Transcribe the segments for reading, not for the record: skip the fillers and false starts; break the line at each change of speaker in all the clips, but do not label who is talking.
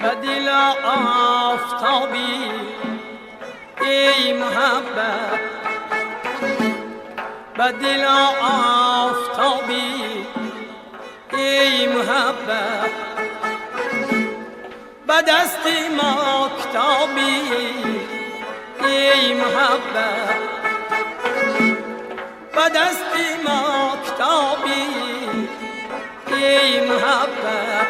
به دل آفتابی ای محبت، به دل آفتابی ای محبت، به دست ما کتابی ای محبت، به دست ما کتابی ای محبت.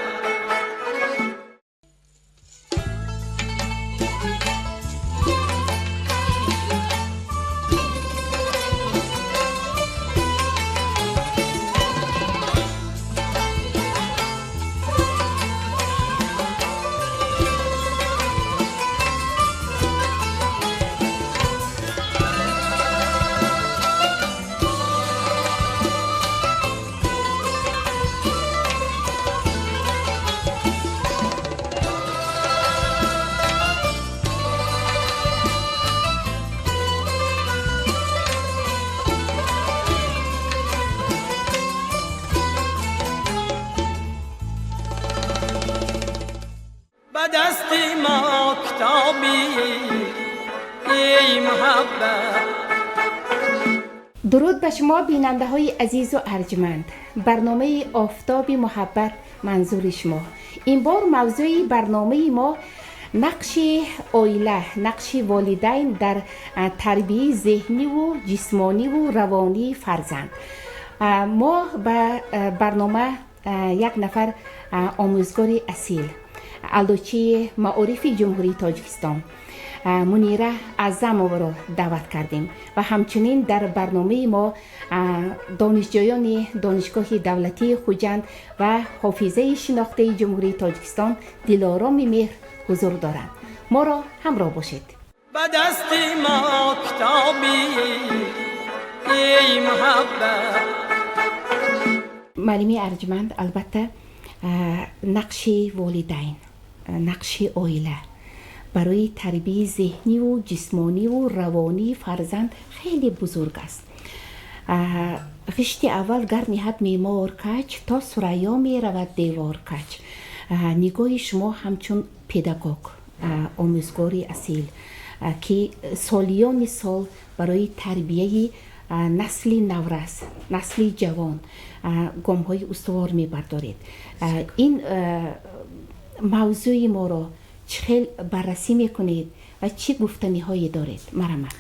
درود به شما بیننده های عزیز و ارجمند. برنامه آفتاب محبت منظور شما. این بار موضوع برنامه ما نقش عائله، نقش والدین در تربیه ذهنی و جسمانی و روانی فرزند. ما به برنامه یک نفر آموزگار اصیل، اعلاچی معارف جمهوری تاجیکستان، منیره اعظمова را دعوت کردیم و همچنین در برنامه ما دانشجویان دانشگاه دولتی خوجند و حافظه شناخته جمهوری تاجیکستان دلارام مهر حضور دارند. ما را همراه باشید.
به دست ما کتابی ای محبت.
معلمی ارجمند، البته نقش والدین، نقش عائله برای تربیه ذهنی و جسمانی و روانی فرزند خیلی بزرگ است. خشت اول گر نهد معمار کج، تا ثریا می رود دیوار کج. نگاه شما همچون پداگوگ، آموزگار اصیل که سالیان سال برای تربیه نسل نورس، نسل جوان گام‌های استوار می بردارید، این موضوع ما را چه بررسی میکنید و چه گفتنی هایی دارید؟ مرحمت.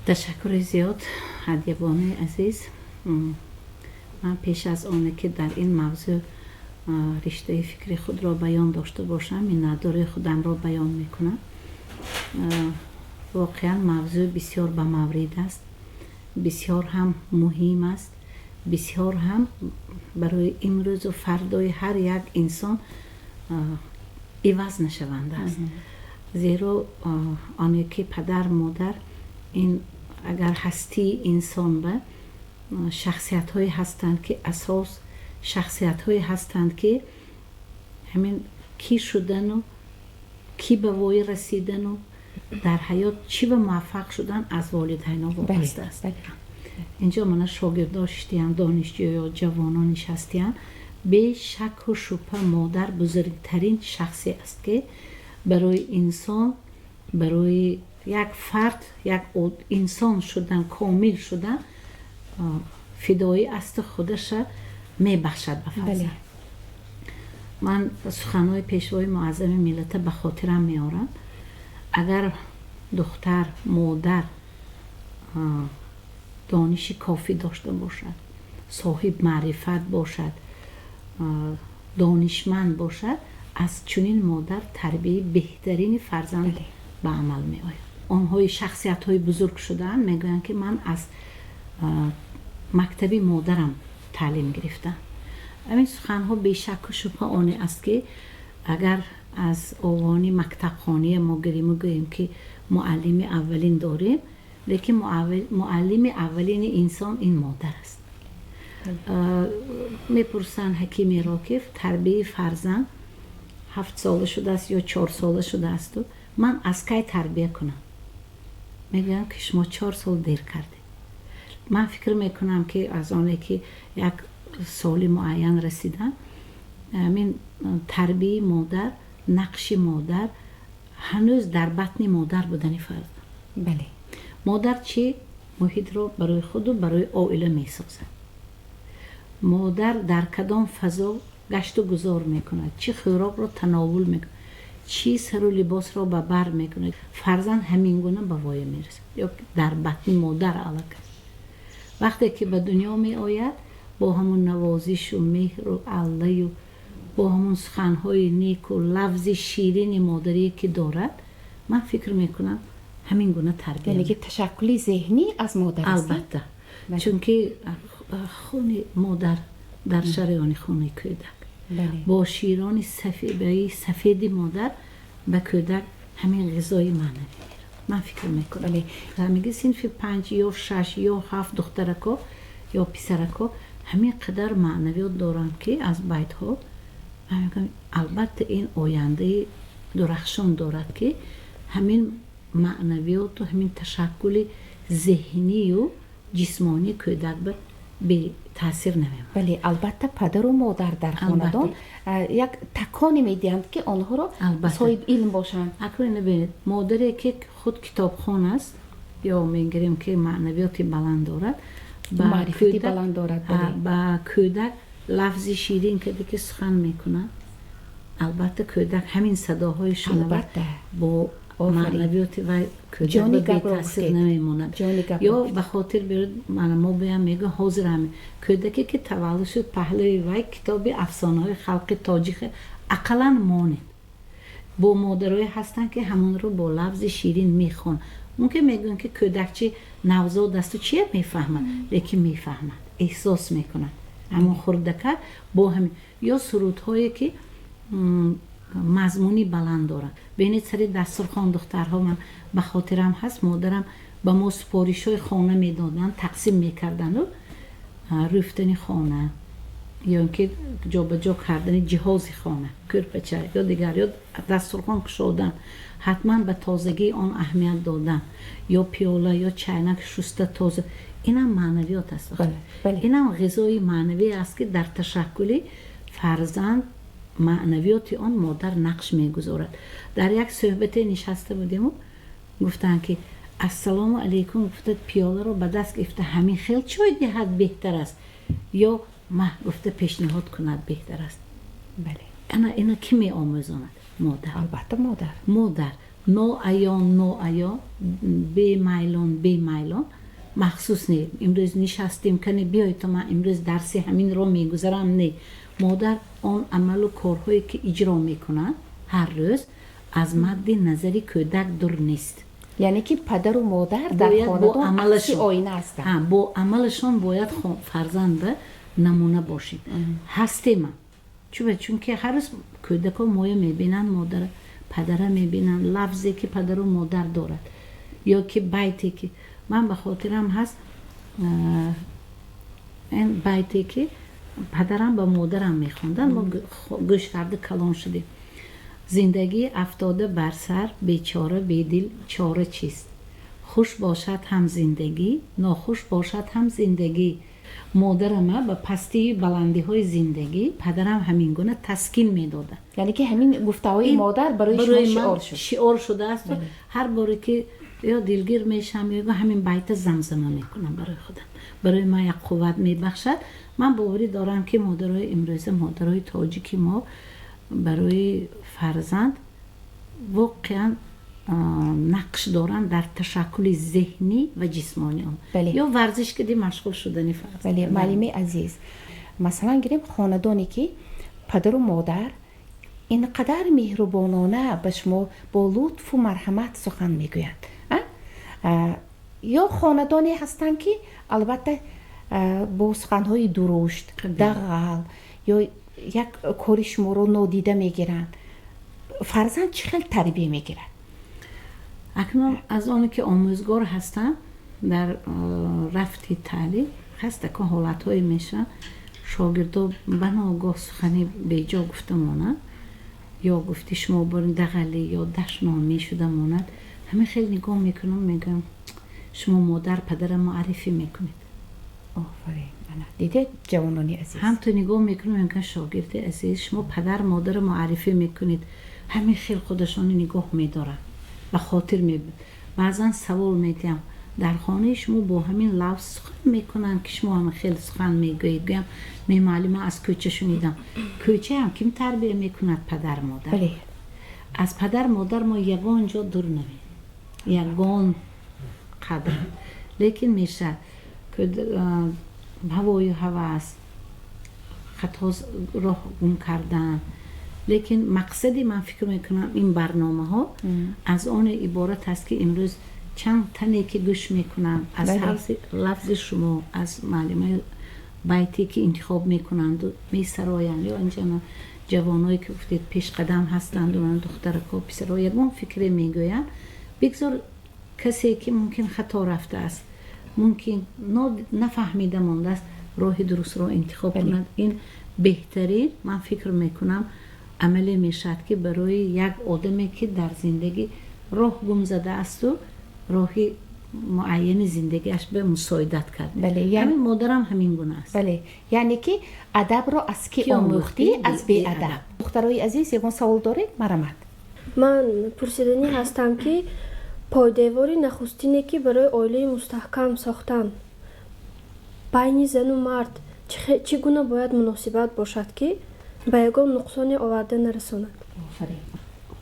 تشکر زیاد هدیه بانوی عزیز. من پیش از آنه که در این موضوع رشته فکری خود را بیان داشته باشم، منتداری خودم را بیان میکنم. واقعا موضوع بسیار به مورد است، بسیار هم مهم است، بسیار هم برای امروز و فردای هر یک انسان عوض نشونده است. زیرا آنی که پدر مادر این اگر هستی انسان به شخصیت های هستند که اساس شخصیت های هستند که همین کی شدن و کی به وای رسیدن و در حیات چی به موفق شدن از والدین وابسته است. اینجا من شاگردا شدیم، دانشجو جوانان نشستیم. به شک و شبهه مادر بزرگترین شخصی است که برای انسان، برای یک فرد، یک انسان شدن، کامل شدن، فدایی است، خودش میبخشد به فرزند. من سخنهای پیشوای معظم ملت به خاطرم میارم. اگر دختر، مادر دانش کافی داشته باشد، صاحب معرفت باشد، دانشمند باشد، از چنین مادر تربیه بهترین فرزند به عمل می آید. آنهای شخصیت های بزرگ شدن میگویند که من از مکتب مادرم تعلیم گرفتم. همین سخنها بی شک و شبهه آن است که اگر از اوان مکتب خانه ما گیریم و گوییم که معلم اولین داریم، لیکن معلم اولین انسان این مادر است. میپرسن حکیم راکف تربیه فرزند 7 ساله شده است یا 4 ساله شده است و من از کی تربیه کنم؟ میگم که شما 4 سال دیر کردید. من فکر میکنم که از آنی که یک سال معین رسیدن، همین تربیه مادر Нақши модар ҳанӯз дар батни модар будани фарзанд.
Бале.
Модар чӣ муҳитро барои худу барои оила месозад? Модар дар кадом фазо гашту гузор мекунад, чӣ хӯрокро тановул мекунад, чӣ сару либосро ба бар мекунад, фарзанд ҳамин гуна ба воя мерасад. Ё дар батни модар аллакай вақте ки ба дунё меояд, бо ҳамун навозишу меҳру аллаю бо ҳамун суханҳои неку лафзи ширини модарие ки дорад, ман фикр мекунам, ҳамин гуна тарбия.
Яъне ки ташаккули зеҳнӣ аз модар аст.
Албатта, чунки хуни модар дар шараёни хуни кӯдак, бо широни сафеди модар ба кӯдак ҳамин ғизои маънавӣ меравад, ман фикр мекунам. Ҳамиги синфи 5 ё 6 ё 7 духтарако ё писарако ҳамин қадар маънавиёт доранд, ки аз байтҳо ман мегӯям, албатта, ин ояндаи дурахшон дорад, ки ҳамин маънавиёту ҳамин ташаккули зеҳнию ҷисмонии кӯдак ба бетаъсир намемонад.
Бале, албатта, падару модар дар хонадон як таконе медиҳанд, ки онҳоро соҳиб илм бошанд.
Акнун ина бинед, модаре ки худ китобхон аст ё мегирем ки маънавиёти баланд дорад,
маърифати баланд дорад.
Ба кӯдак лафзи ширин карда ки сухан мекунад, албатта, кӯдак ҳамин садоҳои шунавад, бо маънавиёти вай кӯдак бетаъсир намемонад. Ё ба хотир биёред, мана мо биям мегӯ, ҳозир ҳамин кӯдаке ки таваллуд шуд, паҳлӯи вай китоби афсонаҳои халқи тоҷик ақаллан монед. Бо модарое ҳастанд, ки ҳамонро бо лафзи ширин мехонанд. Мумкин мегӯянд, ки кӯдакчи навзод асту чия мефаҳмад, лекин мефаҳмад, эҳсос мекунад ҳамон хурдака бо ҳамин. Ё сурудҳое ки мазмуни баланд дорад. Бинед, сари дастурхон духтарҳо, ман ба хотирам ҳаст, модарам ба мо супоришҳои хона медоданд, тақсим мекарданду рӯфтани хона ё ин ки ҷобаҷо кардани ҷиҳози хона, кӯрпача ё дигар, ё дастурхон кушодан, ҳатман ба тозагии он аҳамият додан, ё пиёла ё чайнак шуста тоза. Инам маънавиёт аст, инам ғизои маънавӣ аст, ки дар ташаккули фарзанд маънавиёти он модар нақш мегузорад. Дар як суҳбате нишаста будему гуфтанд, ки ассалому алайкум гуфта, пиёларо ба даст гирифта ҳамин хел чой диҳад беҳтар аст ё маҳ гуфта пешниҳод кунад беҳтар аст? Ана ина кӣ меомӯзонад? Модар.
Албатта, модар.
Модар ноаён ноаён, бемайлон бемайлон, махсус не, имрӯз нишастем, кане биёед, то ман имрӯз дарси ҳаминро мегузарам, не. Модар он амалу корҳое ки иҷро мекунад ҳар рӯз, аз мадди назари кӯдак дур нест.
Яъне ки падару модар дар хонадон акси оина ҳастанд.
Бо амалашон бояд фарзанда намуна бошем, ҳастема. Чунки ҳар рӯз кӯдако моя мебинанд, модара, падара мебинанд, лафзе ки падару модар дорад ё ки байте ки ман ба хотирам ҳаст, ин байте ки падарам ба модарам мехонданд, мо гӯш карда калон шудем: зиндагӣ афтода бар сар бечора, бедил чора чист? Хуш бошад ҳам зиндагӣ, нохуш бошад ҳам зиндагӣ. Модарама ба пастию баландиҳои зиндагӣ падарам ҳамин гуна таскин медоданд.
Яъне ки ҳамин гуфтаҳои модар барои шумо шиор шуд.
Шиор шудааст. Ҳар боре ки ё дилгир мешавам, ё ҳамин байта замзама мекунам барои худам, барои ман як қувват мебахшад. Ман боварӣ дорам, ки модарои имрӯза, модарои тоҷики мо барои фарзанд воқеан нақш доранд дар ташаккули зеҳнӣ ва ҷисмонии он ё варзиш кади машғул шудани фарзанд.
Бале, муаллими азиз, масалан гирем хонадоне ки падару модар ин қадар меҳрубонона ба шумо бо лутфу марҳамат сухан мегӯянд, ё хонадоне ҳастанд, ки албатта бо суханҳои дурушт, дағал ё як кори шуморо нодида мегиранд, фарзанд чӣ хел тарбия мегирад?
Акнун аз оне ки омӯзгор ҳастам, дар рафти таълим ҳаст, ака, ҳолатҳое мешаванд, шогирдо ба ногоҳ сухани беҷо гуфта монанд ё гуфти шумо борин дағалӣ ё дашномӣ шуда монад. Ҳамин хел нигоҳ мекунам, мегӯям: шумо модар, падара муаррифӣ мекунед.
Офарин, дидед, ҷавонони азиз.
Ҳамту нигоҳ мекунам, мегӯям: шогирди азиз, шумо падар, модарро муаррифӣ мекунед. Ҳамин хел худашонро нигоҳ медоранд, ба хотир баъзан савол медиҳам: дар хонаи шумо бо ҳамин лафз сухан мекунанд, ки шумо ҳамин хел сухан мегӯед? Гӯям: не, муаллима, аз кӯча шунидам. Кӯчаам ким тарбия мекунад? Падар, модар. Аз падар, модар мо ягон ҷо дур намем, ягон қадр. Лекин мешавад ҳавою ҳавас, хато, роҳ гум кардан. Лекин мақсади ман, фикр мекунам, ин барномаҳо аз оне иборат аст, ки имрӯз чанд тане ки гӯш мекунанд аз лафзи шумо, аз муаллимаи байте ки интихоб мекунанду месароянд, ё инҷа ҷавоное ки гуфтед пешқадам ҳастанду духтарако, писаро, ягон фикре мегӯянд, бигзор касе ки мумкин хато рафтааст, мумкин нафаҳмида мондааст, роҳи дурустро интихоб кунад. Ин беҳтарин, ман фикр мекунам, амале мешавад, ки барои як одаме ки дар зиндагӣ роҳ гум задаасту роҳи муайяни зиндагиаш ба мусоидат кард. Ҳамин модарам ҳамин гуна аст.
Бале, яъне ки адабро аз ки омӯхтӣ? Аз беадаб. Духтарои азиз, ягон савол доред? Марамат.
Ман пурсиданӣ ҳастам, ки пойдевори нахустине, ки барои оилаи мустаҳкам сохтан байни зану мард чӣ гуна бояд муносибат бошад, ки ба ягон нуқсоне оварда нарасонад?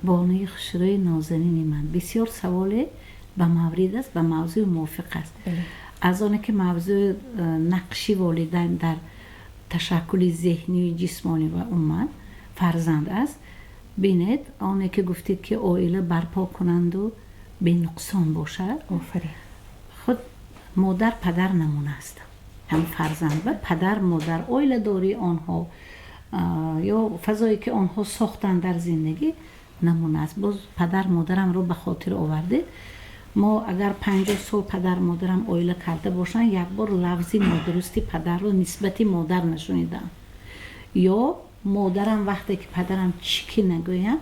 Бонуи хушрӯи нозанини ман, бисёр саволе ба маврид аст, ба мавзӯи мувофиқ аст. Аз оне ки мавзӯи нақши волидайн дар ташаккули зеҳнию ҷисмонӣ ва умуман фарзанд аст. Бинед, оне ки гуфтед, ки оила барпо кунанду бенуқсон бошад. Худ модар, падар намуна аст ҳам фарзанд ва падар, модар, оиладории онҳо ё фазое ки онҳо сохтанд дар зиндагӣ намуна аст. Боз падар модарамро ба хотир овардед. Мо агар 50 сол падар модарам оила карда бошанд, як бор лафзи нодурусти падарро нисбати модар нашунидам. Ё модарам вақте ки падарам чӣ ки нагӯянд,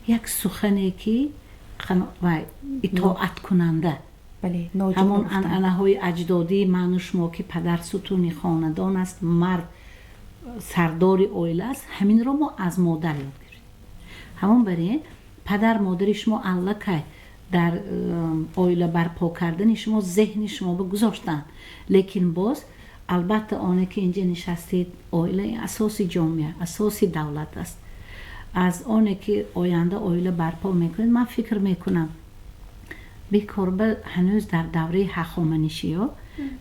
як сухане ки итоаткунанда, ҳамон анъанаҳои аҷдодии ману шумо, ки падар сутуни хонадон аст, мард сардори оила аст, ҳаминро мо аз модар ёд гирифтем. Ҳамон барин падар модари шумо аллакай дар оила барпо кардани шумо зеҳни шумо гузоштанд. Лекин боз, албатта, оне ки инҷа нишастед, оила асоси ҷомеа, асоси давлат аст. Аз оне ки оянда оила барпо мекунед, ман фикр мекунам, бекорба ҳанӯз дар давраи ҳахоманишиё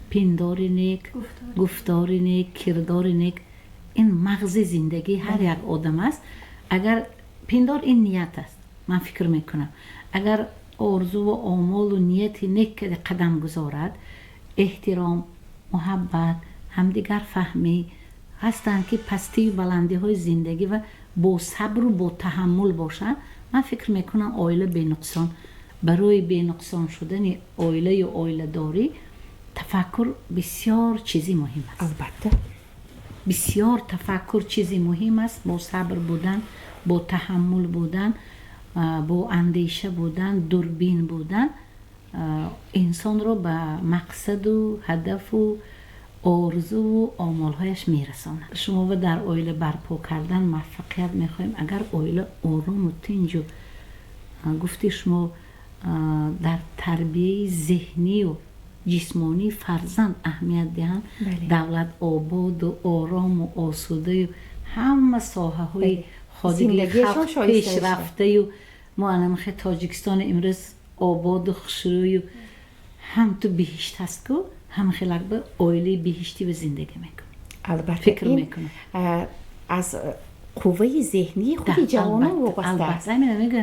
пиндори нек, гуфтори нек, кирдори нек ин мағзи зиндагии ҳар як одам аст. Агар пиндор ин ният аст, ман фикр мекунам, агар орзуву омолу нияти нек қадам гузорад, эҳтиром, муҳаббат, ҳамдигарфаҳмӣ ҳастанд, ки пастию баландиҳои зиндагӣ ва бо сабру бо таҳаммул бошанд, ман фикр мекунам, оила бенуқсон. Барои бенуқсон шудани оилаю оиладорӣ тафаккур бисёр чизи муҳим аст. Бисёр тафаккур чизи муҳим аст. Бо сабр будан, бо таҳаммул будан, бо андеша будан, дурбин будан инсонро ба мақсаду ҳадафу орзуву омолҳояш мерасонад. Шумо дар оила барпо кардан муваффақият мехоҳем. Агар оила орому тинҷу, гуфти шумо, дар тарбияи зеҳнию ҷисмонии фарзанд аҳамият диҳанд, давлат ободу орому осудаю ҳама соҳаҳои хоҷагии халқ пешрафтаю мо анамхе Тоҷикистони имрӯз ободу хушрӯю ҳам ту биҳишт ҳаст ку, ҳам хелак ба оилаи биҳиштӣ ба зиндагӣ мекунем.
Албатта.
Фикр мекунам.
Аз қувваи зеҳнии худи ҷавонон вобаста аст.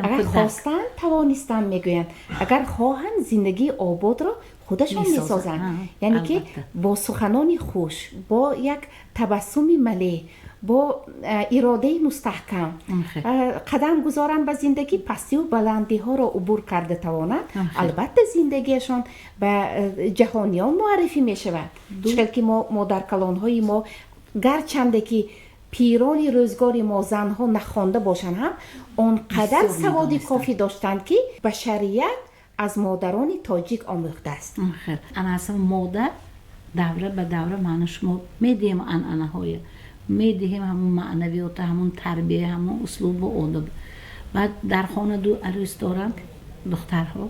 Агар хостанд, тавонистанд, мегӯянд, агар хоҳанд, зиндагии ободро худашон месозанд. Яъне ки бо суханони хуш, бо як табассуми малеҳ, бо иродаи мустаҳкам қадам гузоранд ба зиндагӣ, пастиву баландиҳоро убур карда тавонанд, албатта, зиндагиашон ба ҷаҳониён муаррифӣ мешавад. Чӣ хел ки мо модаркалонҳои мо, гарчанде ки пирони рӯзгори мо, занҳо нахонда бошанд ҳам, он қадар саводи кофӣ доштанд, ки башарият аз модарони тоҷик омӯхтааст.
Ана модар давра ба давра ману шумо медиҳем анъанаҳоя. Медиҳем ҳамун маънавиёта, ҳамун тарбия, ҳамун услубу одоб. Баъд дар хона ду арӯс дорам, духтарҳо.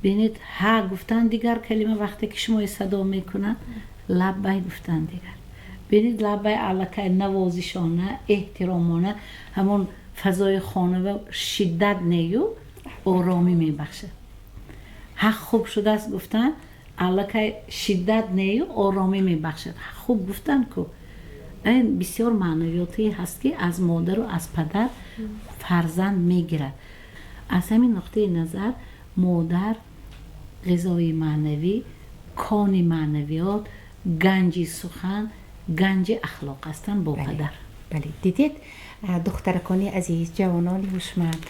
Бинед, ҳа гуфтан дигар калима, вақте ки шумо садо мекунанд, лаббай гуфтан дигар. Бинед, лаббай аллакай навозишона, эҳтиромона, ҳамон фазои хонава шиддат нею, оромӣ мебахшад. Ҳақ хуб шудааст гуфтан аллакай шиддат нею, оромӣ мебахшад. Хуб гуфтан ку ин бисёр маънавиётие ҳаст, ки аз модару аз падар фарзанд мегирад. Аз ҳамин нуқтаи назар модар ғизои маънавӣ, кони маънавиёт, ганҷи сухан, ганҷи ахлоқ ҳастанд бо падар.
Бале, дидед, духтаракони азиз, ҷавонони ҳушманд,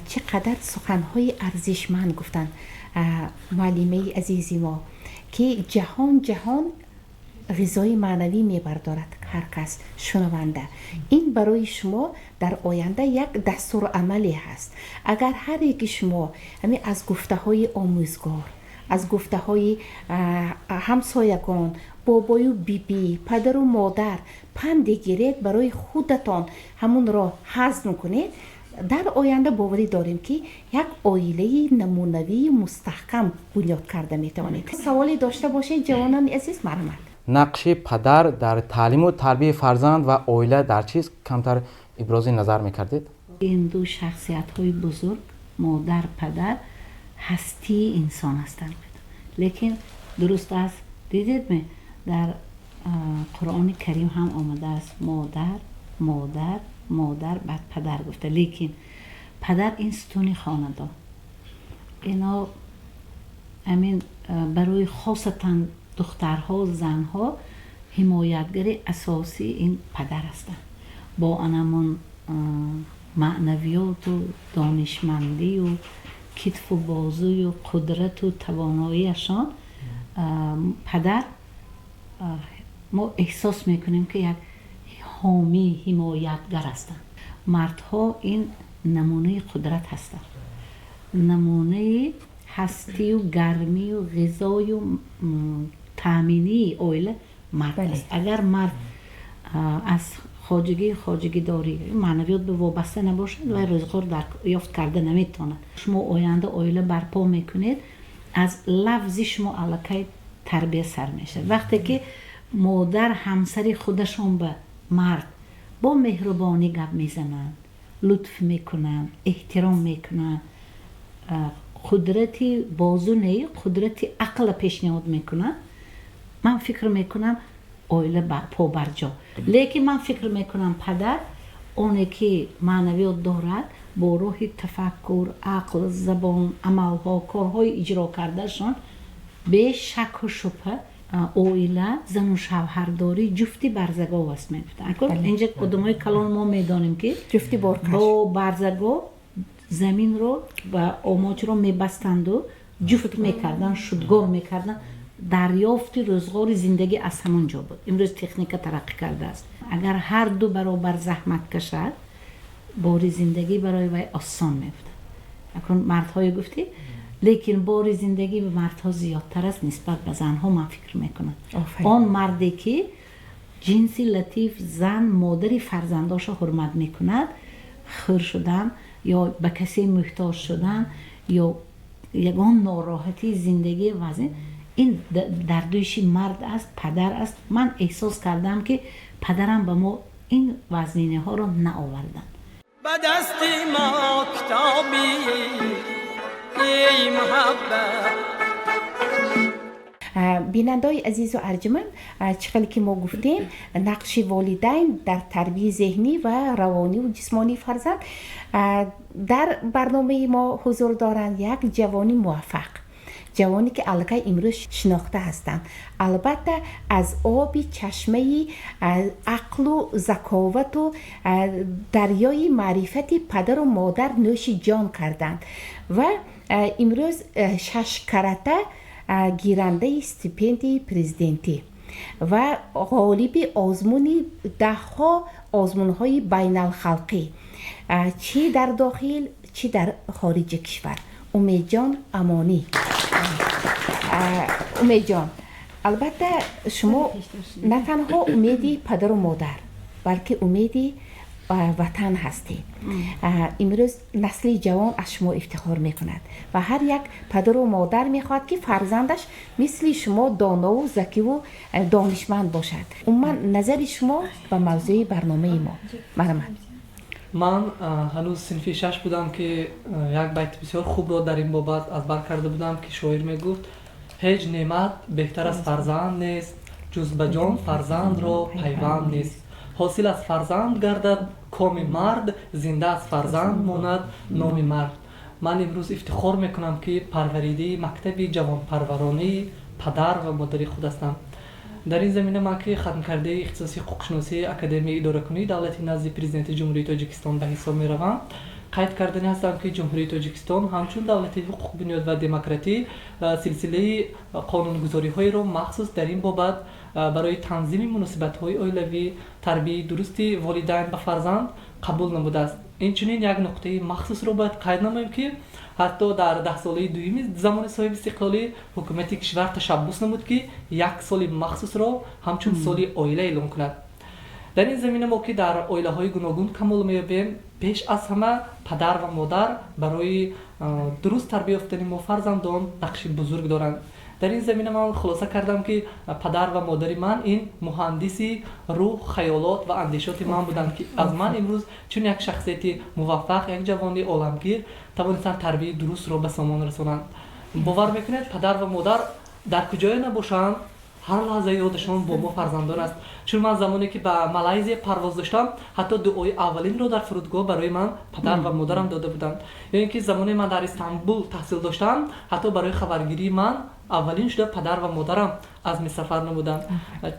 чӣ қадар суханҳои арзишманд гуфтанд муаллимаи азизи мо, ки ҷаҳон ҷаҳон ғизои маънавӣ мебардорад ҳар кас шунаванда. Ин барои шумо дар оянда як дастуру амале ҳаст. Агар ҳар яки шумо ҳамин аз гуфтаҳои омӯзгор, аз гуфтаҳои ҳамсоягон, бобою бибӣ, падару модар панде гиред, барои худатон ҳамунро ҳазм кунед, дар оянда боварӣ дорем, ки як оилаи намунавии мустаҳкам бунёд карда метавонед. Саволе дошта бошед, ҷавонони азиз, марҳамат.
Нақши падар дар таълиму тарбияи фарзанд ва оила дар чиз, камтар ибрози назар мекардед?
Ин ду шахсиятҳои бузург, модар, падар, ҳастии инсон ҳастанд. Лекин дуруст аст, дидедме, дар Қуръони Карим ҳам омадааст: модар, модар, модар, баъд падар гуфта. Лекин падар ин сутуни хонадон. Ино амин барои хосатан духтарҳо, занҳо ҳимоятгари асосии ин падар ҳастанд, бо анамон маънавиёту донишмандию китфу бозую қудрату тавоноияшон. Падар мо эҳсос мекунем, ки як ҳомӣ, ҳимоятгар ҳастанд. Мардҳо ин намунаи қудрат ҳастанд, намунаи ҳастию гармию ғизою таъминии оила мард аст. Агар мард аз хоҷагии хоҷагидорӣ, маънавиёт ба вобаста набошад, вай рӯзғор ёфт карда наметавонад. Шумо оянда оила барпо мекунед, аз лафзи шумо аллакай тарбия сар мешавад. Вақте ки модар ҳамсари худашон ба мард бо меҳрубонӣ гап мезананд, лутф мекунанд, эҳтиром мекунанд, қудрати бозу не, қудрати ақла пешниҳод мекунанд, ман фикр мекунам, оила побарҷо. Лекин ман фикр мекунам, падар оне ки маънавиёт дорад, бо роҳи тафаккур, ақл, забон, амалҳо, корҳои иҷро кардаашон, бешакку шубҳа оила, зану шавҳардорӣ ҷуфти барзагов аст, мегуфтанд. Инҷа одамои калон мо медонем, ки
ҷуфти боркаш.
Бо барзагов заминро ва омоҷро мебастанду ҷуфт мекарданд, шудгор мекарданд. Дарёфти рӯзғори зиндагӣ аз ҳамон ҷо буд. Имрӯз техника тараққӣ кардааст. Агар ҳар ду баробар заҳмат кашад, бори зиндагӣ барои вай осон меафтад. Акун мардҳое гуфтӣ, лекин бори зиндагӣ ба мардҳо зиёдтар аст нисбат ба занҳо, ман фикр мекунам. Он марде ки ҷинси латиф, зан, модари фарзандошо ҳурмат мекунад, хӯр шудан ё ба касе муҳтоҷ шудан ё ягон нороҳатии зиндагии вазин, ин дар дӯши мард аст, падар аст. Ман эҳсос кардам, ки падарам ба мо ин вазниниҳоро наоварданд.
Ба дасти мо китоби эй муҳаббат.
Бинандаои азизу арҷуманд, чӣ хеле ки мо гуфтем, нақши волидайн дар тарбияи зеҳнӣ ва равониву ҷисмонии фарзанд. Дар барномаи мо ҳузур доранд як ҷавони муваффақ, ҷавоне ки аллакай имрӯз шинохта ҳастанд, албатта, аз оби чашмаи ақлу заковату дарёи маърифати падару модар нӯши ҷон карданд ва имрӯз шашкарата гирандаи стипендияи президентӣ ва ғолиби озмуни даҳҳо озмунҳои байналхалқӣ, чӣ дар дохил, чӣ дар хориҷи кишвар, Умедҷон Амонӣ. Умедҷон, албатта, шумо на танҳо умеди падару модар Балки умеди ватан ҳастед. Имрӯз насли ҷавон аз шумо ифтихор мекунад ва ҳар як падару модар мехоҳад, ки фарзандаш мисли шумо донову закиву донишманд бошад. Умуман, назари шумо ба мавзӯи барномаи мо, марҳамат.
Ман ҳанӯз синфи шаш будам, ки як байти бисёр хубро дар ин бобат аз бар карда будам, ки шоир мегуфт: «Ҳеҷ неъмат беҳтар аз фарзанд нест, ҷуз ба ҷон фарзандро пайванд нест. Ҳосил аз фарзанд гардад коми мард, зинда аз фарзанд монад номи мард». Ман имрӯз ифтихор мекунам, ки парваридаи мактаби ҷавонпарваронии падар ва модари худ ҳастам. Дар ин замина ман, ки хатмкардаи ихтисоси ҳуқуқшиносии Академияи идоракунии давлати назди Президенти Ҷумҳурии Тоҷикистон ба ҳисоб меравам, қайд кардани ҳастам, ки Ҷумҳурии Тоҷикистон ҳамчун давлати ҳуқуқбунёд ва демократӣ силсилаи қонунгузориҳоеро махсус дар ин бобат барои танзими муносибатҳои оилавӣ, тарбияи дурусти волидайн ба фарзанд қабул намудааст. Инчунин як нуқтаи махсусро бояд қайд намоем, ки ҳатто дар даҳсолаи дуюми замони соҳибистиқлолӣ ҳукумати кишвар ташаббус намуд, ки як соли махсусро ҳамчун соли оила эълон кунад. Дар ин замина мо, ки дар оилаҳои гуногун камол меёбем, пеш аз ҳама падар ва модар барои дуруст тарбия ёфтани мо фарзандон нақши бузург доранд. Дар ин замина ман хулоса кардам, ки падар ва модари ман ин муҳандиси рӯҳ, хаёлот ва андешоти ман буданд, ки аз ман имрӯз чун як шахсияти муваффақ, як ҷавони оламгир тавонистанд тарбияи дурустро ба сомон расонанд. Бовар мекунед, падар ва модар дар куҷое набошанд, ҳар лаҳза ёдашон бо мо фарзандон аст. Чун ман замоне ки ба Малайзия парвоз доштам, ҳатто дуои аввалинро дар фурудгоҳ барои ман падар ва модарам дода буданд. Ё ин ки замоне ман дар Истанбул таҳсил доштам, ҳатто барои хабаргирии ман аввалин шуда падар ва модарам азми сафар намуданд.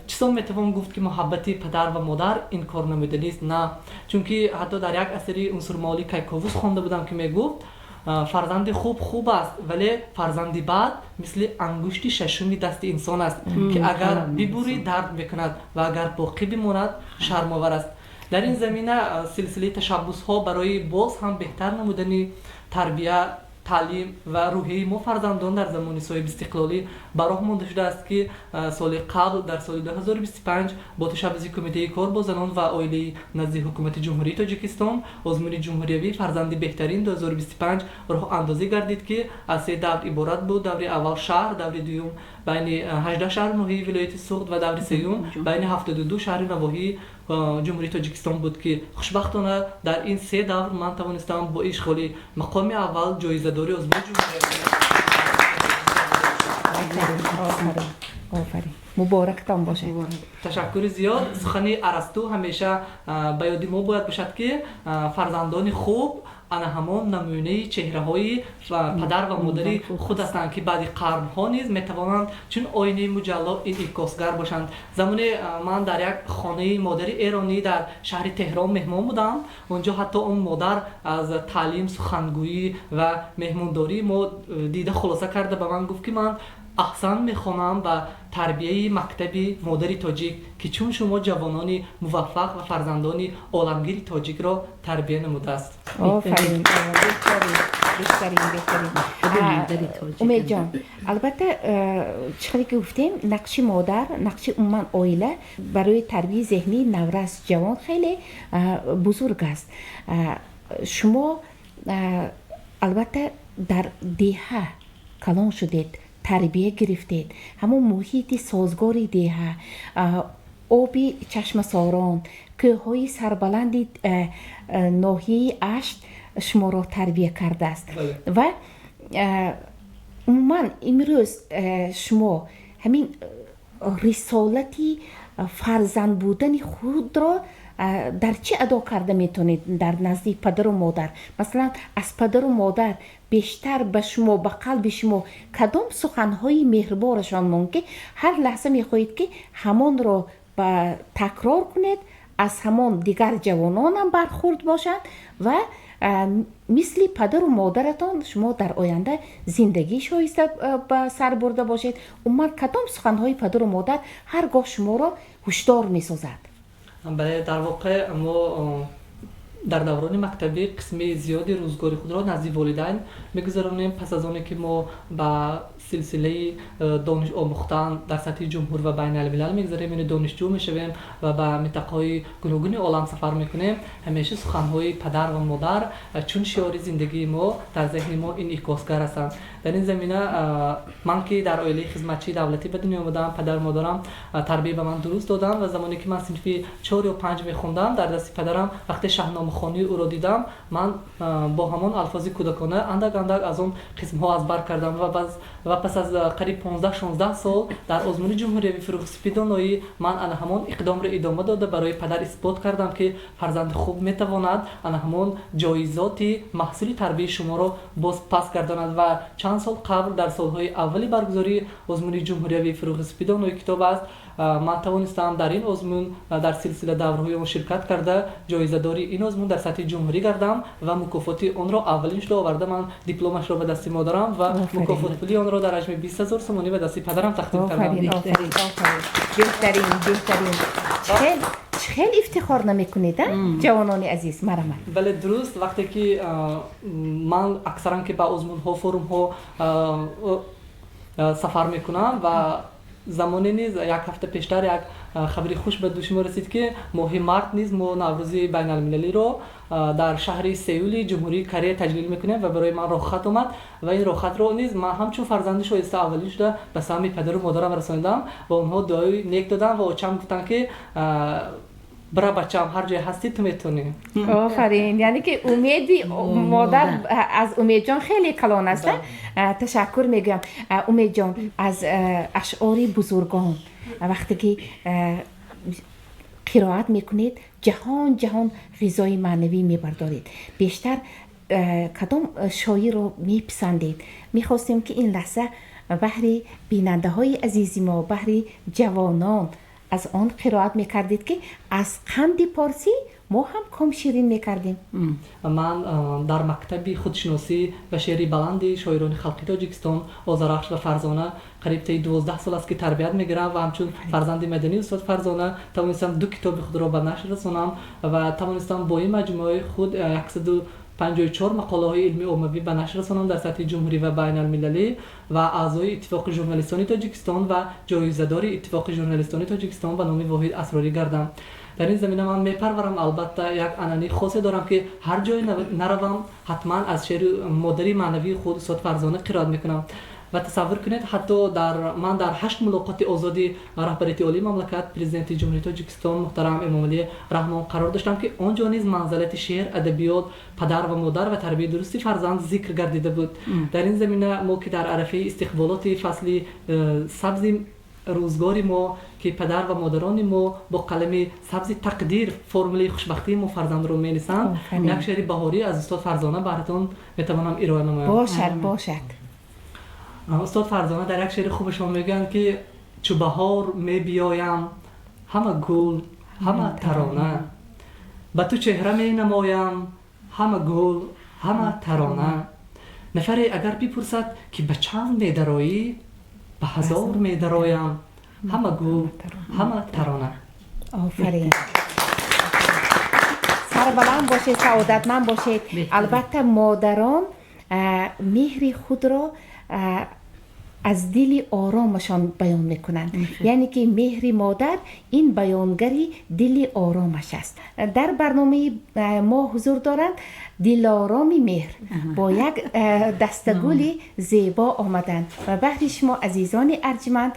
Чисон метавон гуфт, ки муҳаббати падар ва модар инкор намуданист? На, чунки ҳатто дар як асари Унсурмавлӣ Кайковус хонда будам, ки мегуфт: «Фарзанди хуб хуб аст, вале фарзанди бад мисли ангушти шашуми дасти инсон аст, ки агар бибурӣ, дард мекунад ва агар боқӣ бимонад, шармовар аст». Дар ин замина силсилаи ташаббусҳо барои боз ҳам беҳтар намудани тарбия, таълим ва рӯҳияи мо фарзандон дар замони соҳибистиқлолӣ ба роҳ монда шудааст, ки соли қабл, дар соли 2025, бо ташаббуси Кумитаи кор бо занон ва оилаи назди Ҳукумати Ҷумҳурии Тоҷикистон озмуни ҷумҳуриявии «Фарзанди беҳтарин 2025» роҳандозӣ гардид, ки аз се давр иборат буд: даври аввал шаҳр, даври дуюм байни 18 шаҳру ноҳияи вилояти Суғд ва даври сеюм байни 72 шаҳри навоҳии Ҷумҳурии Тоҷикистон буд, ки хушбахтона дар ин се давр ман тавонистам бо ишғоли мақоми аввал ҷоизадори озмуни ҷумҳуриявӣ.
Офарин, муборактон бошад.
Ташаккури зиёд. Сухани Арасту ҳамеша ба ёди мо бояд бошад, ки фарзандони хуб ана ҳамон намунаи чеҳраҳои падар ва модари худ ҳастанд, ки баъди қарнҳо низ метавонанд чун оинаи муҷалло инъикосгар бошанд. Замоне ман дар як хонаи модари эронӣ дар шаҳри Теҳрон меҳмон будам. Онҷо ҳатто он модар аз таълим, сухангӯӣ ва меҳмондории мо дида, хулоса карда, ба ман гуфт, ки ман аҳсан мехонам ба тарбияи мактаби модари тоҷик, ки чун шумо ҷавонони муваффақ ва фарзандони оламгири тоҷикро тарбия намудааст.
Офарин, беҳтарин, беҳтарин. Умедҷон, албатта, чӣ хеле ки гуфтем, нақши модар, нақши умуман оила барои тарбияи зеҳнии наврас, ҷавон хеле бузург аст. Шумо албатта дар деҳа калон шудед, тарбия гирифтед. Ҳамон муҳити созгори деҳа, оби Чашмасорон, кӯҳҳои сарбаланди ноҳияи Ашт шуморо тарбия кардааст. Ва умуман имрӯз шумо ҳамин рисолати фарзанд будани худро дар чӣ адо карда метавонед дар назди падару модар? Масалан, аз падару модар бештар ба шумо, ба қалби шумо кадом суханҳои меҳруборашон монд, ки ҳар лаҳза мехоҳед, ки ҳамонро ба такрор кунед, аз ҳамон дигар ҷавононам бархурд бошанд ва мисли падару модаратон шумо дар оянда зиндагии шоиста ба сар бурда бошед? Умуман, кадом суханҳои падару модар ҳар гоҳ шуморо ҳушдор месозад?
Бале, дар воқеъ мо Дар даврони мактабӣ қисми зиёди рӯзгори худро назди волидайн мегузаронем. Пас аз оне ки мо ба силсилаи дониш омӯхтан дар сатҳи ҷумҳур ва байналмилал мегузарем, яъне донишҷӯ мешавем ва ба минтақаҳои гуногуни олам сафар мекунем, ҳамеша суханҳои падар ва модар чун шиори зиндагии мо дар зеҳни мо инъикосгар ҳастанд. Дар ин замина ман, ки дар оилаи хизматчии давлатӣ ба дунё омадаам, падару модарам тарбия ба ман дуруст доданд ва замоне ки ман синфи 4 ё 5 мехондам, дар дасти падарам вақте шаҳномахонии ӯро дидам, ман бо ҳамон алфози кӯдакона андак андак аз он қисмҳо аз бар кардам ва пас аз қариб 15-16 сол дар озмуни ҷумҳуриявии Фурӯғи сипи доноӣ ман ана ҳамон иқдомро идома дода, барои падар исбот кардам, ки фарзанди хуб метавонад ана ҳамон ҷоизоти маҳсули тарбияи шуморо боз пас гардонад. Ва чанд сол қабл, дар солҳои аввали баргузории озмуни ҷумҳуриявии Фурӯғи сипи донои китоб аст, ман тавонистам дар ин озмун дар силсила даврҳои он ширкат карда, ҷоизадори ин озмун дар сатҳи ҷумҳурӣ гардам ва мукофоти онро аввалин шуда оварда, ман дипломашро ба дасти модарам ва мукофоти пулии онро дар ҳаҷми 20 000 сомонӣ ба дасти падарам тақдим кардам.
Беҳтарин, беҳтарин! Хеле ифтихор намекунед, ҷавонони азиз, марамат.
Бале, дуруст. Вақте ки ман аксаран ки ба озмунҳо, форумҳо сафар мекунам ва замоне низ як ҳафта пештар як хабари хуш ба дӯши мо расид, ки моҳи март низ мо Наврӯзи байналмилалиро дар шаҳри Сеули Ҷумҳурии Корея таҷлил мекунем ва барои ман роҳхат омад ва ин роҳхатро низ ман ҳамчун фарзанди шоиста аввалин шуда ба саҳми падару модарам расонидам ва онҳо дуои нек доданд ва очам гуфтанд, ки бира, бачаам, ҳар ҷое ҳастӣ, ту метавонӣ.
Офарин! Яъне ки умеди модар аз Умедҷон хеле калон аст. Ташаккур мегӯям. Умедҷон, аз ашъори бузургон вақте ки қироат мекунед, ҷаҳон ҷаҳон ғизои маънавӣ мебардоред. Бештар кадом шоирро меписандед? Мехостем, ки ин лаҳза баҳри бинандаҳои азизи мо, баҳри ҷавонон аз он қироат мекардед, ки аз қанди порсӣ мо ҳам ком ширин мекардем.
Ман дар мактаби худшиносӣ ва шеъри баланди шоирони халқи Тоҷикистон Озарахш ва Фарзона қариб таи 12 сол аст, ки тарбият мегирам ва ҳамчун фарзанди мадании устод Фарзона тавонистам ду китоби худро ба нашр расонам ва тавонистам бо ин маҷмӯаи худ 154 мақолаҳои илмии оммавӣ ба нашр расонам дар сатҳи ҷумҳурӣ ва байналмилалӣ ва аъзои Иттифоқи журналистони Тоҷикистон ва ҷоизадори Иттифоқи журналистони Тоҷикистон ба номи Воҳид Асрорӣ гардам. Дар ин замина ман мепарварам, албатта, як анъанаи хосе дорам, ки ҳар ҷое наравам, ҳатман аз шеъри модари маънавии худ устод Фарзона қироат мекунам. Ва тасаввур кунед, ҳатто дар ман дар ҳашт мулоқоти озоди раҳбарияти олии мамлакат, Президенти Ҷумҳурии Тоҷикистон муҳтарам Эмомалӣ Раҳмон қарор доштам, ки он ҷо низ манзалати шеър, адабиёт, падар ва модар ва тарбияи дурусти фарзанд зикр гардида буд. Дар ин замина мо, ки дар арафаи истиқболоти фасли сабзи рӯзгори мо, ки падар ва модарони мо бо қалами сабзи тақдир формулаи хушбахтии мо фарзандро менисанд, як шеъри баҳорӣ аз устод Фарзона баҳратон метавонам ироа намоям.
Бошад, бошад.
Устод Фарзона дар як шеъри хубашон мегӯянд, ки чу баҳор мебиёям, ҳама гул, ҳама тарона, ба ту чеҳра менамоям, ҳама гул, ҳама тарона. Нафаре агар бипурсад, ки ба чанд медароӣ, ба ҳазор медароям, ҳама гул, ҳама тарона.
Офарин, сарбаланд бошед, саодатманд бошед. Албатта, модарон меҳри худро аз дили оромашон баён мекунанд, яъне ки меҳри модар ин баёнгари дили оромаш аст. Дар барномаи мо ҳузур доранд Дилороми Меҳр, бо як дастагули зебо омаданд ва баҳри шумо азизони арҷманд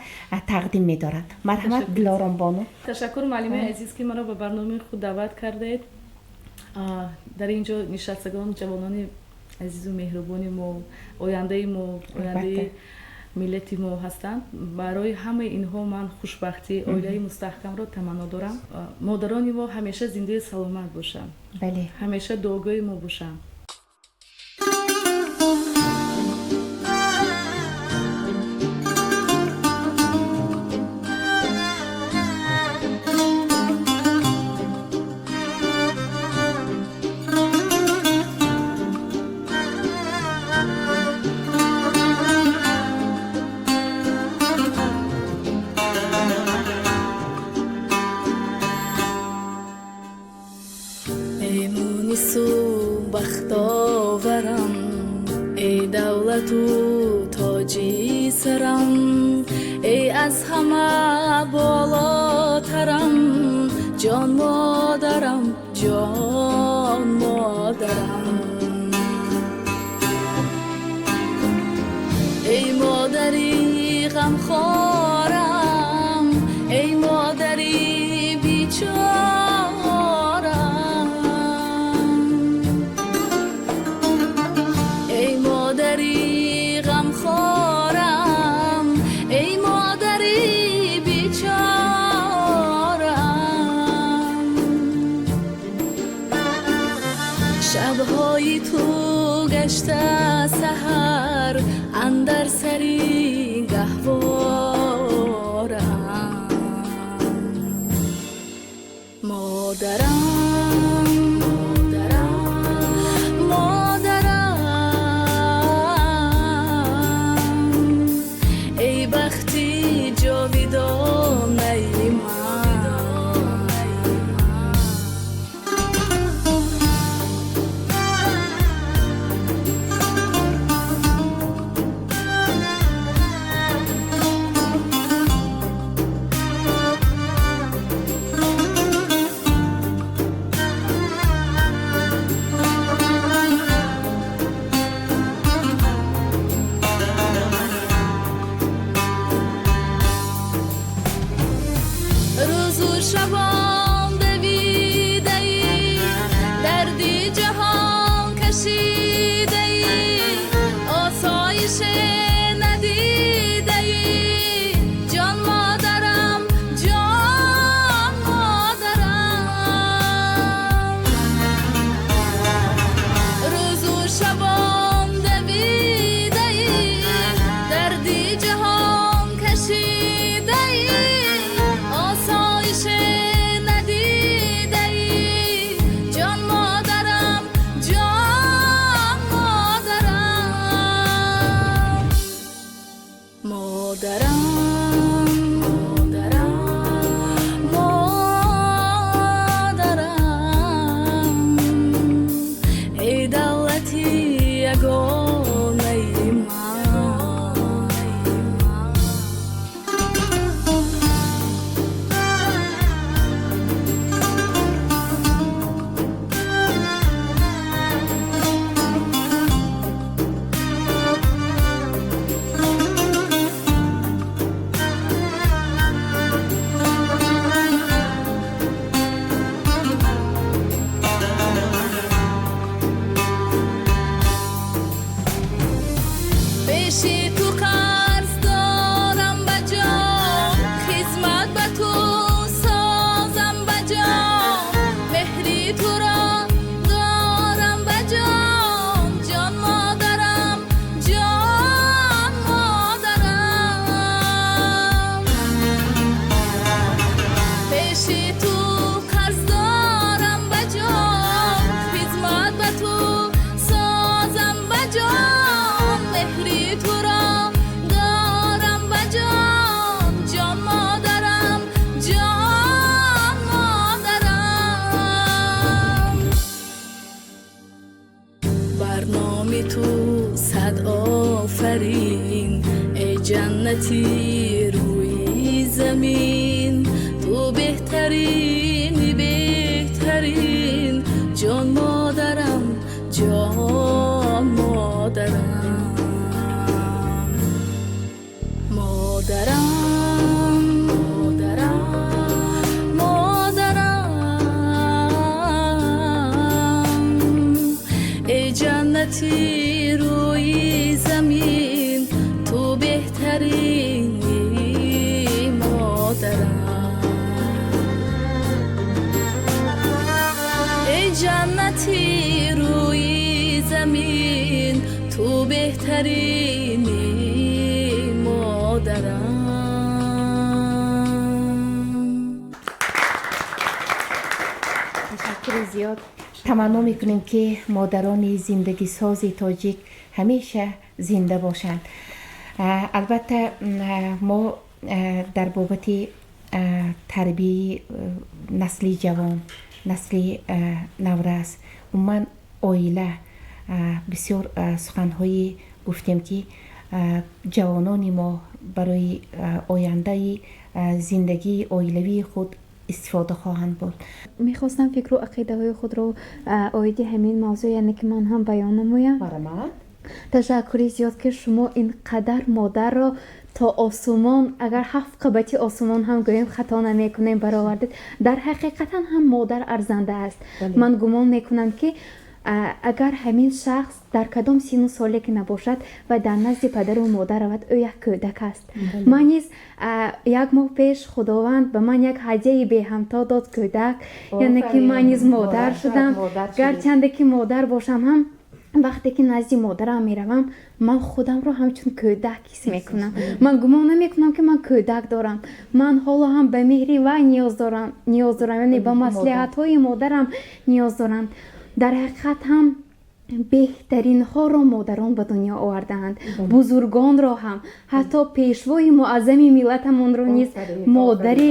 тақдим медоранд. Марҳамат, Дилором бону.
Ташаккур, муаллимаи азиз, ки маро ба барномаи худ даъват кардаед. Дар ин ҷо нишастагон ҷавонони азизу меҳрубони мо, ояндаи мо, ояндаи миллати мо ҳастанд. Барои ҳамаи инҳо ман хушбахтӣ, оилаи мустаҳкамро таманно дорам. Модарони мо ҳамеша зиндаи саломат бошанд, ҳамеша дуогӯи мо бошанд. Бахтоварам, эй давлату тоҷи сарам, эй аз ҳама болотарам, ҷон модарам, ҷон модарам. Эй модари ғамхорам, эй модари бичорам, эй модари ғамхорам, эй модари бичорам. Шабҳои ту гашта саҳар андар сари гаҳворам. Модарам, модарам, модарам, эй бахти ҷовидонаи ман. Рӯзу шабон давидаӣ, дарди ҷаҳон кашидаӣ, осоише надидаӣ, ҷон модарам, ҷон модарам. Рӯзу шабон давидаӣ, дарди ҷаҳон кашидаӣ, осоише надидаӣ, ҷон модарам, ҷон модарам. Модарам, модарам, модарам, эй давлати ягонаи ман. Пеши ту қарз дорам ба ҷон, хизмат ба ту созам ба ҷон, меҳри туро дорам ба ҷон, ҷон модарам, ҷон модарам. Пеши ту қарз дорам ба ҷон, хизмат ба ту созам ба ҷон, меҳри туро дорам ба ҷон, ҷон модарам, ҷон модарам. Бар номи ту сад офарин, эй ҷаннати рӯи замин, ту беҳтарини беҳтарин, ҷон модарам, ҷон модарам. Модарам, модарам, модарам, эй ҷаннати рӯи замин, ту беҳтарини модарам. Эй ҷаннати рӯи замин, ту беҳтарини модарам.
Ташаккури зиёд. Таманно мекунем, ки модарони зиндагисози тоҷик ҳамеша зинда бошанд. Албатта, мо дар бобати тарбияи насли ҷавон, насли наврас, умуман оила Бисёр суханҳое гуфтем, ки ҷавонони мо барои ояндаи зиндагии оилавии худ истифода хоҳанд бурд.
Мехостам фикру ақидаҳои худро оиди ҳамин мавзӯъ, яъне ки ман ҳам баён намоям.
Марҳамат.
Ташаккури зиёд, ки шумо ин қадар модарро то осумон, агар ҳафт қабати осумон ҳам гӯем, хато намекунем, баровардед. Дар ҳақиқатан ҳам модар арзанда аст. Ман гумон мекунам, ки агар ҳамин шахс дар кадом сину соле ки набошад ва дар назди падару модар равад, ӯ як кӯдак аст. Ман низ як моҳ пеш Худованд ба ман як ҳадияи беҳамто дод, кӯдак, яъне ки ман низ модар шудам. Гарчанде ки модар бошам ҳам, вақте ки назди модарам меравам, ман худамро ҳамчун кӯдак ҳис мекунам. Ман гумон намекунам, ки ман кӯдак дорам. Ман ҳоло ҳам ба меҳри вай ниёз дорам, яъне ба маслиҳатҳои модарам ниёз дорам. Дар ҳақиқат ҳам беҳтаринҳоро модарон ба дунё овардаанд, бузургонро ҳам, ҳатто пешвои муаззами миллатамонро низ модари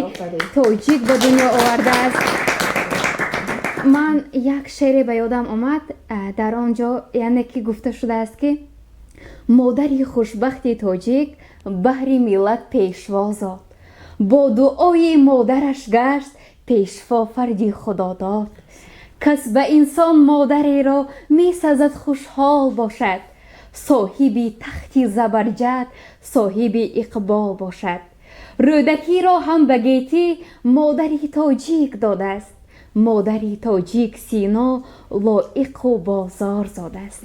тоҷик ба дунё овардааст. Ман як шеъре ба ёдам омад, дар он ҷо яъне ки гуфта шудааст, ки модари хушбахти тоҷик баҳри миллат пешво зод, бо дуои модараш гашт пешво фарди худодод. Кас ба инсон модареро месазад хушҳол бошад, соҳиби тахти забарҷад, соҳиби иқбол бошад. Рӯдакиро ҳам ба гетӣ модари тоҷик додааст, модари тоҷик Сино лоиқу бозор зодааст.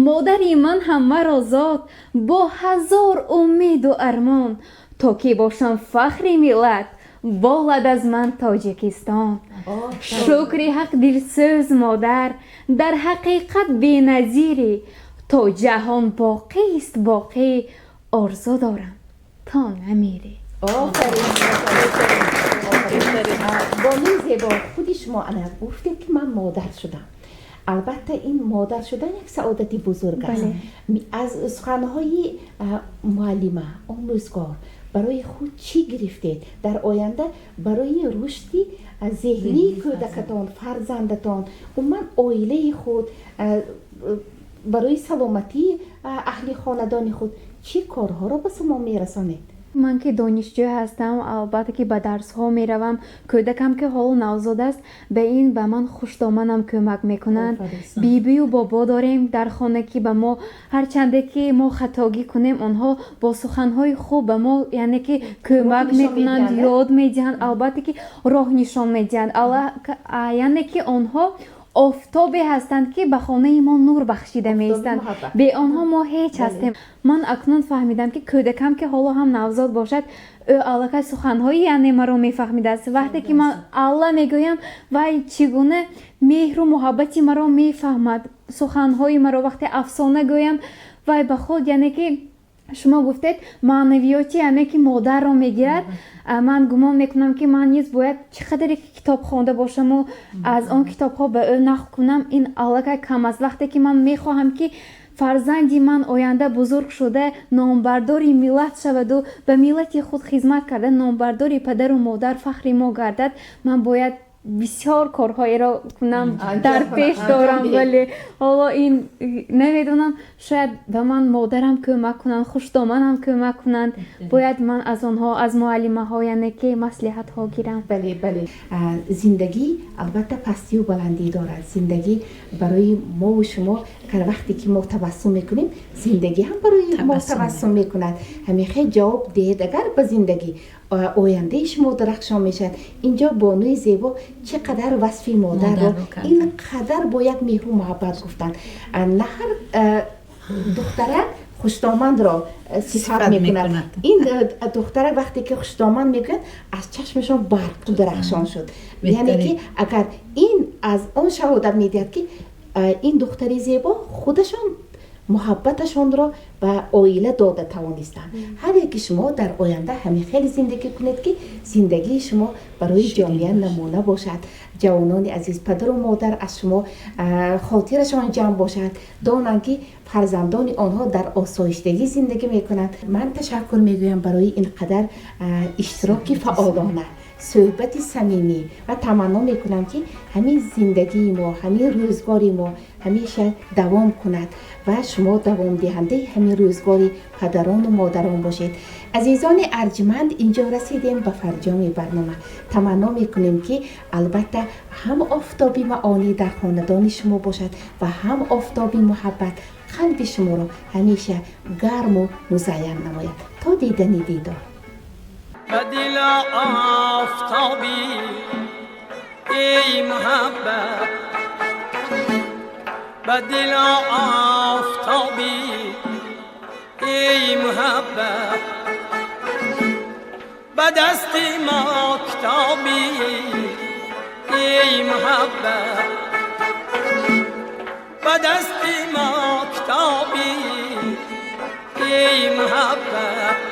Модари ман ҳам маро зод бо ҳазор умеду армон, то ки бошам фахри миллат, болад аз ман Тоҷикистон. Шукри ҳақ, дилсӯз модар дар ҳақиқат беназирӣ, то ҷаҳон боқист боқӣ, орзу дорам то намирӣ.
Бонуи зебо, худи шумо ана гуфтед, ки ман модар шудам. Албатта, ин модар шудан як саодати бузург аст. Аз суханҳои муаллима, омӯзгор барои худ чӣ гирифтед? Дар оянда барои рушди зеҳнии кӯдакатон, фарзандатон, умуман оилаи худ, барои саломатии аҳли хонадони худ чӣ корҳоро ба шумо мерасонед?
Ман ки донишҷӯ ҳастам, албатта ки ба дарсҳо меравам. Кӯдакам ки ҳоло навзод аст, ба ин ба ман хуштоманам кӯмак мекунанд. Бибию бобо дорем дар хона, ки ба мо ҳарчанде ки мо хатогӣ кунем, онҳо бо суханҳои хуб ба мо яъне ки кӯмак мекунанд, ёд медиҳанд, албатта ки роҳ нишон медиҳанд. Яъне ки онҳо офтобе ҳастанд, ки ба хонаи мо нур бахшида меистанд. Бе онҳо мо ҳеҷ ҳастем. Ман акнун фаҳмидам, ки кӯдакам, ки ҳоло ҳам навзод бошад, ӯ аллакай суханҳои яъне маро мефаҳмидааст. Вақте ки ман алла мегӯям, вай чӣ гуна меҳру муҳаббати маро мефаҳмад, суханҳои маро. Вақте афсона гӯям, вай ба худ, яъне ки шумо гуфтед, маънавиёти яъне ки модарро мегирад. Ман гумон мекунам, ки ман низ бояд чӣ қадаре ки китоб хонда бошаму аз он китобҳо ба ӯ нақл кунам, ин аллакай кам аст. Вақте ки ман мехоҳам, ки фарзанди ман оянда бузург шуда номбардори миллат шаваду ба миллати худ хизмат карда, номбардори падару модар, фахри мо гардад, ман бояд бисёр корҳоеро кунам, дар пеш дорам, вале ҳоло ин намедонам. Шояд ба ман модарам кӯмак кунанд, хуштоманам кӯмак кунанд. Бояд ман аз онҳо, аз муаллимаҳо, яъне ки маслиҳатҳо гирам.
Бале, зиндагӣ албатта пастию баландӣ дорад. Зиндагӣ барои мову шумо, вақте ки мо табассум мекунем, зиндагӣ ҳам барои мо табассум мекунад. Ҳамин хел ҷавоб диҳед агар ба зиндагӣ, ояндаи шумо дарахшон мешавад. Инҷо бонуи зебо чӣ қадар васфи модарро ин қадар бо як меҳру муҳаббат гуфтанд. На ҳар духтарак хуштомандро сифат мекунад. Ин духтарак вақте ки хуштоманд мекунад, аз чашмашон барқу дарахшон шуд. Яъне ки агар ин аз он шаҳодат медиҳад, ки ин духтари зебо худашон муҳаббаташонро ба оила дода тавонистанд. Ҳар яки шумо дар оянда ҳамин хеле зиндагӣ кунед, ки зиндагии шумо барои ҷомеа намуна бошад. Ҷавонони азиз, падару модар аз шумо хотирашон ҷамъ бошад, донанд, ки фарзандони онҳо дар осоиштагӣ зиндагӣ мекунанд. Ман ташаккур мегӯям барои ин қадар иштироки фаъолона. Суҳбати самимӣ ва таманно мекунам, ки ҳамин зиндагии мо, ҳамин рӯзгори мо ҳамеша давом кунад ва шумо давомдиҳандаи ҳамин рӯзгори падарону модарон бошед. Азизони арҷманд, инҷо расидем ба фарҷоми барнома. Таманно мекунем, ки албатта ҳам офтоби маъонӣ дар хонадони шумо бошад ва ҳам офтоби муҳаббат қалби шуморо ҳамеша гарму музайян намояд. То дидани дидор.
Ба дил офтобӣ, эй муҳаббат, ба дил офтобӣ, эй муҳаббат, ба дасти мо китобӣ, эй муҳаббат, ба дасти мо китобӣ, эй муҳаббат.